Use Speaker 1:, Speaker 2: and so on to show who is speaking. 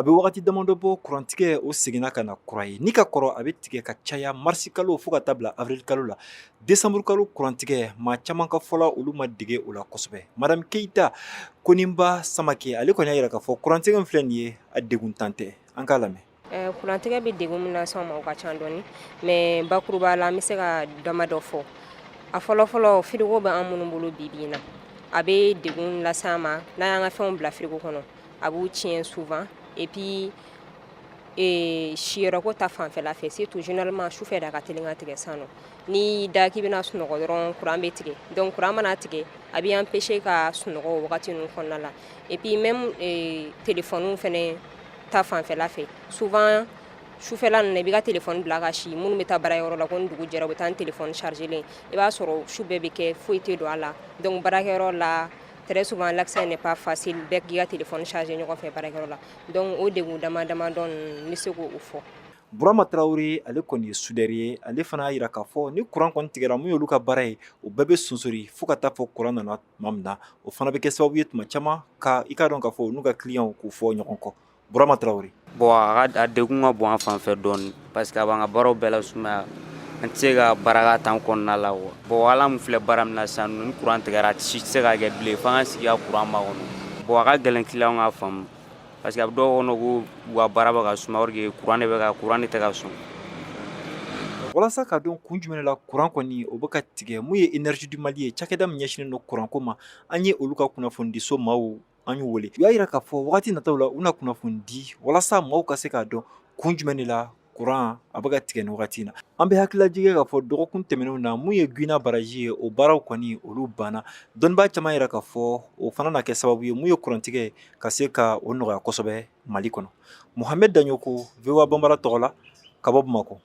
Speaker 1: A bɛ wagati damadɔ bɔ, kurantigɛ o seginna ka na kura ye. Ni ka kɔrɔ, a bɛ tigɛ ka caya marisi kalo fo ka taa bila avril kalo la. Décembre kalo kurantigɛ, maa caman ka fɔ la, olu ma dege o la kosɛbɛ. Madame Keyita Koninba Samakɛ, ale kɔni y'a jira k'a fɔ kurantigɛ min filɛ nin ye, a degun tan tɛ. An k'a lamɛn.
Speaker 2: Kurantigɛ bɛ degun min lase an ma, o ka ca dɔɔni, mais bakuruba la, an bɛ se ka damadɔ fɔ. A fɔlɔfɔlɔ, frigo bɛ an minnu bolo bi bi in na, a bɛ degun lase an ma. N'a y'an ka fɛnw bila frigo kɔnɔ, a b'u tiɲɛ souvent. Et puis siyɔrɔko ta fanfɛla fɛ, surtout généralement sufɛ de a ka teli ka tigɛ. Sisan nɔ, n'i da k'i bɛna sunɔgɔ dɔrɔn, kuran bɛ tigɛ. Donc kuran mana tigɛ, a b'i empêcher ka sunɔgɔ o wagati ninnu kɔnɔna la. Et puis même téléphone fɛnɛ ta fanfɛla fɛ, souvent sufɛla ninnu na, i b'i ka téléphone bila ka si. Minnu bɛ taa baarakɛyɔrɔ la, ko ni dugu jɛra, u bɛ taa ni téléphone chargé i b'a sɔrɔ su bɛɛ bɛ kɛ, foyi tɛ don a la. Donc baarakɛyɔrɔ la, très souvent l'accès n'est pas facile, bɛɛ k'i ka téléphone chargé ɲɔgɔn fɛ baarakɛyɔrɔ la. Donc o degun dama damadɔ ninnu, n bɛ se k'o fɔ.
Speaker 1: Burama Tarawele, ale kɔni ye soudeur ye. Ale fana y'a jira k'a fɔ ni kuran kɔni tigɛra, mun y'olu ka baara ye, o bɛɛ bɛ sonsori fo ka taa fɔ kuran nana tuma min na. O fana bɛ kɛ sababu ye tuma caman ka i k'a dɔn k'a fɔ n'u ka clients k'u fɔ ɲɔgɔn kɔ. Burama Tarawele.
Speaker 3: Bon, a degun ka bon an fan fɛ dɔɔni, parce que a b'an ka baaraw bɛɛ la sumaya. An tɛ se ka baara tan kɔnɔna la wa. Bon, ala min filɛ, baara min na sisan, ni kuran tigɛra, si tɛ se ka kɛ bilen, f'an ka sigi ka kuran makɔnɔ. Bon, a ka gɛlɛn client ka faamu, parce que a bɛ dɔw kɔnɔ ko u ka baara bɛ ka suma, or que kuran de bɛ ka kuran de tɛ ka sɔn.
Speaker 1: Walasa ka dɔn kun jumɛn la kuran kɔni o bɛ ka tigɛ, mun ye Énergie du Mali ye, cakɛda min ɲɛsinnen don kuranko ma, an ye olu ka kunnafonidiso maaw, an y'u wele. U y'a jira k'a fɔ wagati nataw la, u na kunnafoni di walasa maaw ka se k'a dɔn kun jumɛn de la kuran a bɛ ka tigɛ nin wagati in na. An bɛ hakililajigin k'a fɔ dɔgɔkun tɛmɛnenw na, mun ye Guina barrage ye, o baaraw kɔni olu banna. Dɔnnibaa caman yira k'a fɔ o fana na kɛ sababu ye mun ye kurantigɛ ka se ka o nɔgɔya kosɛbɛ Mali kɔnɔ. Mohamed Daɲoko, VOA Bambara tɔgɔ la, ka bɔ Bamakɔ.